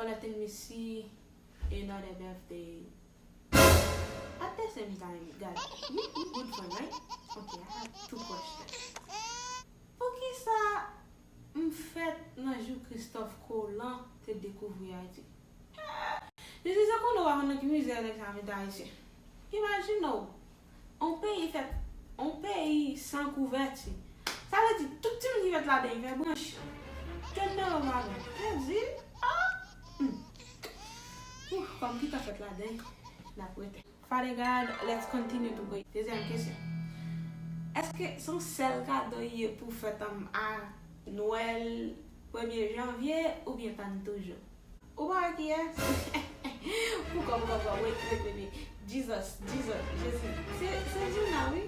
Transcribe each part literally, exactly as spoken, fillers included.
Let me see another birthday. At the same time, guys, we, we good friend, right? Okay, I have two questions. Poukisa m fèt nan jou Christophe Colomb te dekouvri Ayiti? Jezi, se konnen w pa konn nan ki mizè nèg sa mete Ayisyen. Imajine w, yon peyi fèt, yon peyi san kouvèti. Sa vle di, tout timoun ki fèt ladan, yo fè branch. Jwenn nan yo pa bon. Jezi, ah! Hmm. Ouf, kòm ki ta fèt ladan, n ap rete. Father God, let's continue to pray. Dezyèm kesyon. Èske se yon sèl kado ye pou fèt an a Nwèl premye janvye oubyen tann toujou? Ou pa wè kiyès? Poukò, poukò, poukò? Wait, wait, wait, wait. Jesus, Jesus, Jezi. Se, se Djouna, wi.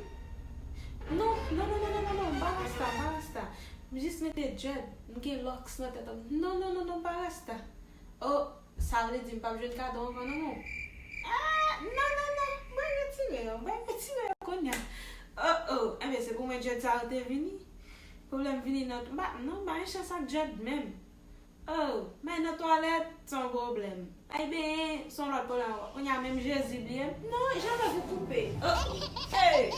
Non, non, non, non, non, non, non, m pa rasta, m pa rasta. M jis mete dread, m gen locks nan tèt an. Non, non, non, non, m pa rasta. Oh, sa vle di m p ap jwenn kado ankò nan men w? Ah, non, non, non, mwen retire yo, mwen retire yo kounye a. Oh, oh, enben se pou mwen dread sa yo te vini? Pwoblèm vini nan, m pa, non, m pa gen chans ak dread menm. Oh, men nan twalèt, se yon pwoblèm. Ay benyen, se yon lòt pwoblèm ankò. Kounye a menm Jezi bliye m. Non, janm pou koupe. Oh, oh, hey!